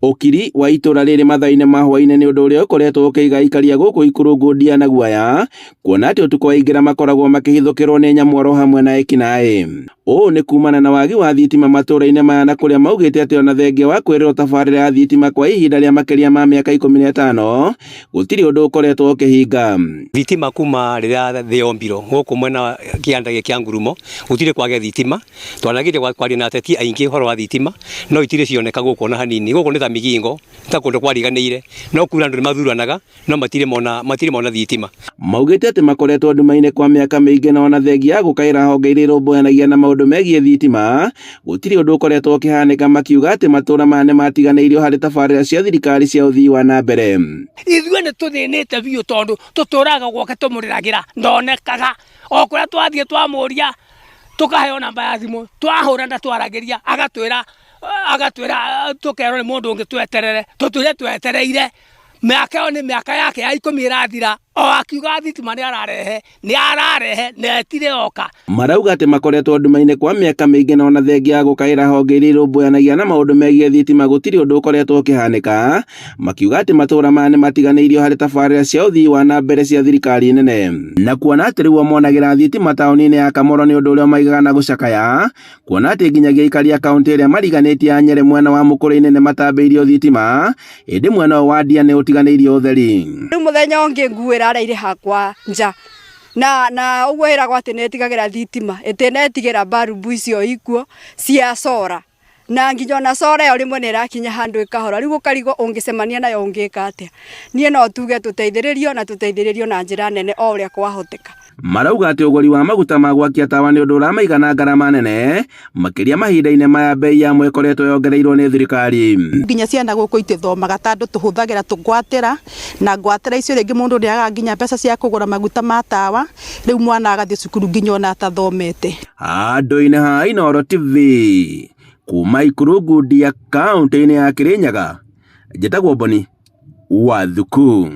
Ũkiri wa itũra rĩrĩ mathaa-inĩ ma hwaĩ-inĩ nĩ ũndũ ũrĩa ũkoretwo ũkĩiga aikari a gũkũ Ikurungu ndia na guoya, kuona atĩ ũtukũ waingĩra makoragwo makĩhithũkĩrwo nĩ nyamũ oro hamwe na ekinaĩ. Ũũ nĩ kumana na wagi wa thitima matũra-inĩ maya na kũrĩa maugĩte atĩ ona thengia wa kwĩrĩrwo tabarĩra ya thitima kwa ihinda rĩa makĩria ma mĩaka 15 gũtirĩ ũndũ ũkoretwo ũkĩhinga. Thitima kuma rĩrĩa thĩ yombirwo gũkũ mwena kĩanda gĩkĩ kĩa ngurumo gũtirĩ kwagĩa thitima. Twanageria kwaria na ateti aingĩ ũhoro wa thitima no itirĩ cioneka gũkũ ona hanini. Gũkũ nĩ ta Migingo, nĩ ta kũndũ kwariganĩire no kura andũ nĩ mathuranaga no matirĩ mona matirĩ mona thitima. Maugĩte atĩ makoretwo nduma-inĩ kwa mĩaka mĩingĩ na ona thengia ya gũkaĩra honge iria irũmbũyanagia na maũndũ megiĩ thitima gũtirĩ ũndũ ũkoretwo ũkĩhanĩka, makiuga atĩ matũra maya nĩ matiganĩirio harĩ tabarĩra cia thirikari cia ũthii wa na mbere. Ithuĩ nĩ tũthĩnĩte biũ tondũ tũtũraga gwake tũmũrĩragĩra ndonekaga o kũrĩa twathiĩ twamũria tũkaheo namba ya thimũ twahũra na twaragĩria agatwĩra agatwĩra tũkerwo nĩ mũndũ ũngĩ tweterere tũtũire twetereire mĩaka ĩyo nĩ mĩaka yake ya 10 ĩrathira o akiuga thitima nĩ ararehe nĩ ararehe na ĩtirĩ yoka. Marauga atĩ makoretwo nduma-inĩ kwa mĩaka mĩingĩ na ona thengia ya gũkaĩra honge iria irũmbũyanagia na maũndũ megiĩ thitima gũtirĩ ũndũ ũkoretwo ũkĩhanĩka, makiuga atĩ matũra maya nĩ matiganĩirio harĩ tabarĩra cia ũthii wa na mbere cia thirikari nene. Na kuona atĩ rĩu o monagĩra thitima taũni-inĩ ya Kamoro nĩ ũndũ ũrĩa ũmaigaga na gũcakaya, kuona atĩ nginyagia aikari a kaũntĩ ĩrĩa mariganĩtie ya Nyerĩ mwena wa Mũkũrĩ-inĩ nĩ matambĩirio thitima, ĩndĩ mwena ũyũ wa Ndia nĩ ũtiganĩirio ũtheri. Rĩu mũthenya ũngĩ nguo ĩrareire hakwa nja na na ũguo ĩragwo atĩ nĩ ĩtigagĩra thitima ĩtĩnetigĩra mbarubu icio ikuo cia cora na nginya ona cora ĩyo rĩmwe nĩ ĩrakinya handũ ĩkahora rĩu ũkarigwo ũngĩcemania nayo ũngĩka atĩa. Niĩ no tuge tũteithĩrĩrio na tũteithĩrĩrio na njĩra nene o ũrĩa kwahoteka. Marauga atĩ ũgũri wa maguta ma gwakia tawa nĩ ũndũ ũramaiga na ngarama nene, makĩria mahinda-inĩ maya bei yamo ĩkoretwo yongereirwo nĩ thirikari. Nginya ciana gũkũ itithomaga tondũ tũhũthagĩra tũngwatĩra na ngwatĩra icio rĩngĩ mũndũ nĩ agaga nginya mbeca cia kũgũra maguta ma tawa, rĩu mwana agathiĩ cukuru nginya ona atathomete. Handũ-inĩ ha Inooro TV, kuma Ikurungu Ndia, kaũntĩ-inĩ ya Kirinyaga, njĩtagwo Boni Wathuku.